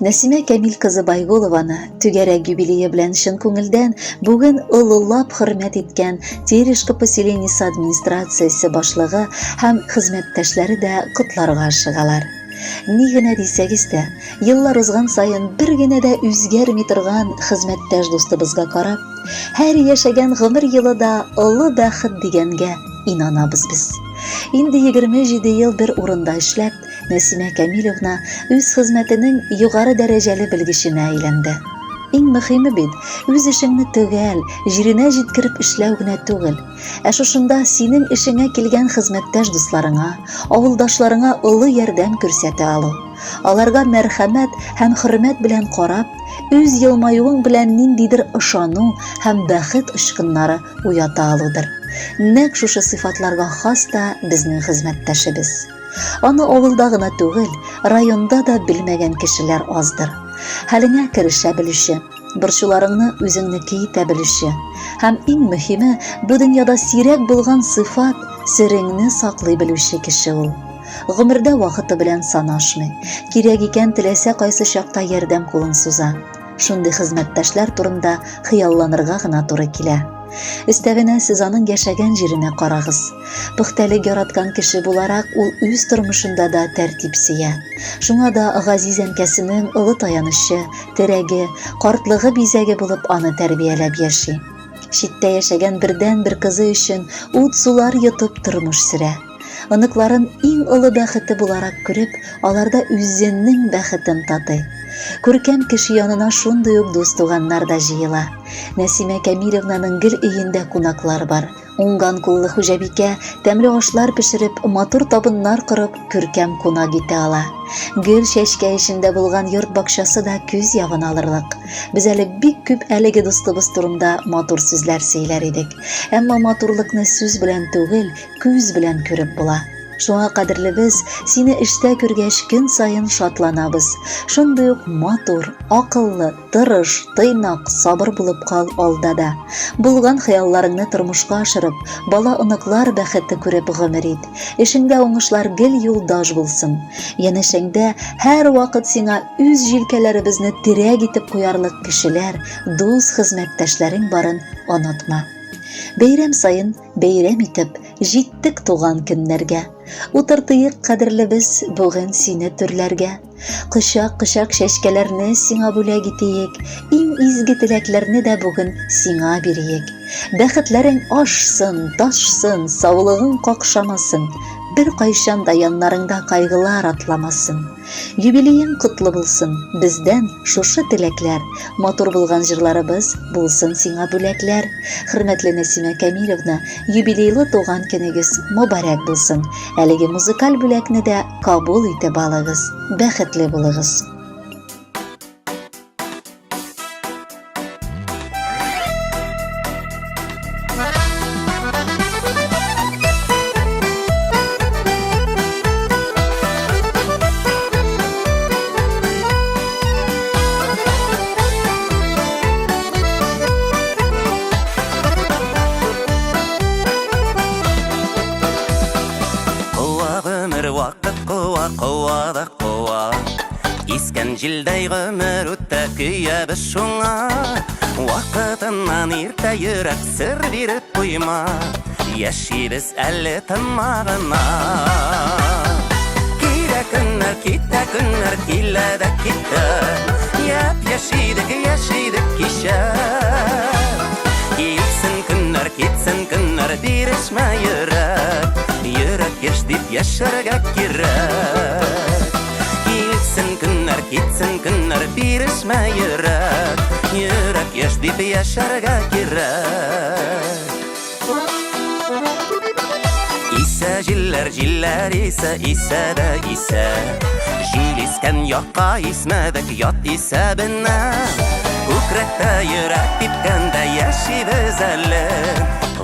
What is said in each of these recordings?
Нәсимә Кәмил кызы Байгулованы түгәрәк юбилее белән чын күңелдән бүген олылап хөрмәт иткән Терешка поселениесе администрациясе башлыгы һәм хезмәттәшләре дә котларга ашыгалар. Ни генә дисәгез дә, еллар узган саен бер генә дә үзгәрми торган хезмәттәш дустыбызга карап, һәр яшәгән гомер елы да олы бәхет дигәнгә инанабыз без. Инде 27 ел бер урында эшләп, Нәсимә Кәмилевна үз хезмәтенең югары дәрәҗәле белгеченә әйләнде. Иң мөһиме бит, үз эшеңне төгәл, җиренә җиткереп эшләү генә түгел, ә шушында синең эшеңә килгән хезмәттәш дусларыңа, авылдашларыңа олы ярдәм күрсәтә алу. Аларга мәрхәмәт һәм хөрмәт белән карап, үз елмаюың белән ниндидер ышану һәм бәхет очкыннары уята алудыр. Нәкъ шушы сыйфатларга хас та безнең хезмәттәшебез. Аны авылда гына түгел, районда да белмәгән кешеләр аздыр. Хәлеңә керешә белүче, борчуларыңны үзеңнеке итә белүче һәм иң мөһиме, бу дөньяда сирәк булган сыйфат, сереңне саклый белүче кеше ул. Гомердә вакыты белән санашмый. Кирәк икән, теләсә кайсы чакта ярдәм кулын суза. Шундый хезмәттәшләр турында хыялланырга гына туры килә. Өстәвенә сез аның яшәгән җиренә карагыз. Пөхтәлек яраткан кеше буларак, ул үз тормышында да тәртип сөя. Шуңа да газиз әнкәсенең олы таянычы, терәге, картлыгы бизәге булып аны тәрбияләп яши. Читтә яшәгән бердәнбер кызы өчен ут-сулар йотып тормыш сөрә. Оныкларын иң олы бәхете буларак күреп, аларда үзенең бәхетен татый. Күркәм кеше янына шундый ук дус туганнар да җыела. Нәсимә Кәмилевнаның гел өендә кунаклар бар. Уңган куллы хуҗабикә тәмле ашлар пешереп, матур табыннар корып, күркәм кунак итә ала. Гөл чәчкә эчендә булган йорт бакчасы да күз явын алырлык. Без әле бик күп әлеге дустыбыз турында матур сүзләр сөйләр идек. Әмма матурлыкны сүз белән түгел, күз белән күреп була. Шуңа кадерлебез, сине эштә күргәч көн саен шатланабыз. Шундый ук матур, акыллы, тырыш, тыйнак, сабыр булып кал алда да. Булган хыялларыңны тормышка ашырып, бала-оныклар бәхете күреп гомер ит. Эшеңдә уңышлар гел юлдаш булсын. Янәшәңдә һәрвакыт сиңа үз җилкәләребезне терәк итеп куярлык кешеләр, дус хезмәттәшләрең барын онытма. Бәйрәм саен Бәйрәм итеп, җиттек туган көннәргә. Утыртыек, кадерлебез, бүген сине түрләргә. Кочак-кочак чәчкәләрне сиңа бүләк итиек, иң изге теләкләрне дә бүген сиңа бириек. Бәхетләрең ашсын, ташсын, саулыгың какшамасын, беркайчан да яннарыңда кайгылар атламасын. Юбилеең котлы булсын, бездән шушы теләкләр, матур булган җырларыбыз булсын сиңа бүләкләр. Хөрмәтле Нәсимә Кәмилевна, юбилейлы туган көнегез мөбарәк булсын. Әлеге музыкаль бүләкне дә кабул итеп алыгыз. Бәхетле булыгыз. Куа гомер вакыт куа, куа да куа. Искән җилдәй гомер үтә, көябез шуңа. Вакытыннан иртә йөрәк сер биреп куйма. Яшибез әле тынма гына. Килә көннәр, китә көннәр, килә дә китә. Яп яшидек, яшидек кичә. Килсен көннәр, китсен көннәр, бирешмә йөрәк. Йөрәк яшь дип яшәргә кирәк. Килсен көннәр, китсен көннәр, бирешмә йөрәк. Йөрәк яшь дип яшәргә кирәк. Исә җилләр, җилләр исә, исә дә исә. Җил искән якка исмәдек, ят исәбенә. Күкрәктә йөрәк типкәндә яшибез әле.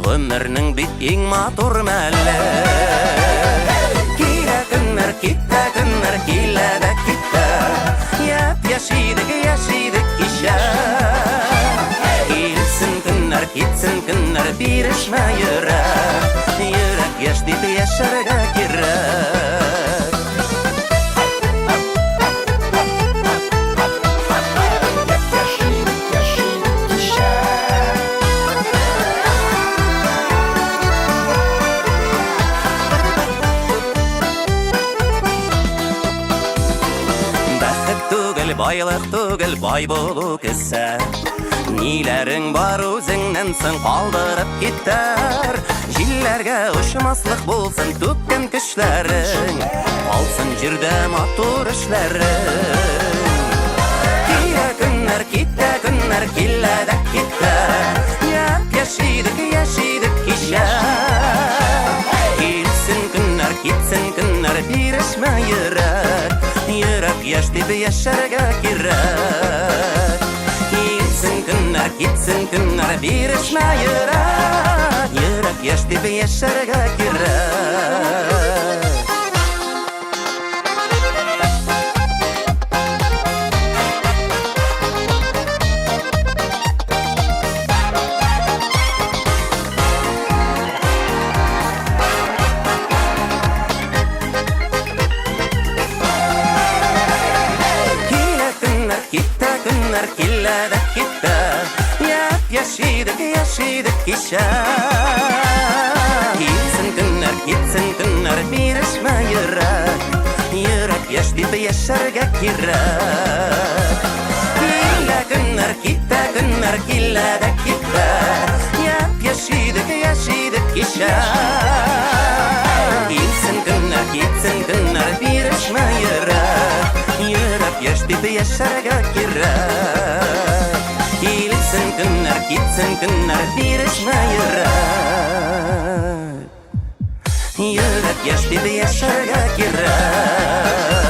Гомернең бит иң матур мәле. Килә көннәр, китә көннәр, килә дә китә. Яп яшидек, яшидек кичә. Килсен көннәр, китсен көннәр, бирешмә йөрәк. Йөрәк яшь дип яшәргә кирәк. Байлык түгел, бай булу кесә. Ниләрең бар үзеңнән соң калдырып китәр. Җилләргә очмаслык булсын түккән көчләрең. Калсын җирдә матур эшләрең. Килә көннәр, китә көннәр, килә дә китә. Япь-яшь идек, яшь идек кичә. Килсен көннәр, китсен көннәр, бирешмә йөрәк. Йөрәк яшь дип яшәргә кирәк. Килсен көннәр, китсен көннәр, бирешмә йөрәк. Йөрәк яшь дип яшәргә кирәк. Килә көннәр, китә көннәр, килә дә китә. Япь-яшь идек, яшь идек кичә. Килсен көннәр, китсен көннәр, бирешмә йөрәк. Йөрәк яшь дип яшәргә кирәк. Килә көннәр, китә көннәр, килә дә китә. Япь-яшь идек, яшь идек кичә. Килсен көннәр, китсен көннәр, бирешмә йөрәк. Йөрәк яшь дип яшәргә кирәк. Килсен көннәр, китсен көннәр, бирешмә йөрәк. Йөрәк яшь дип яшәргә кирәк.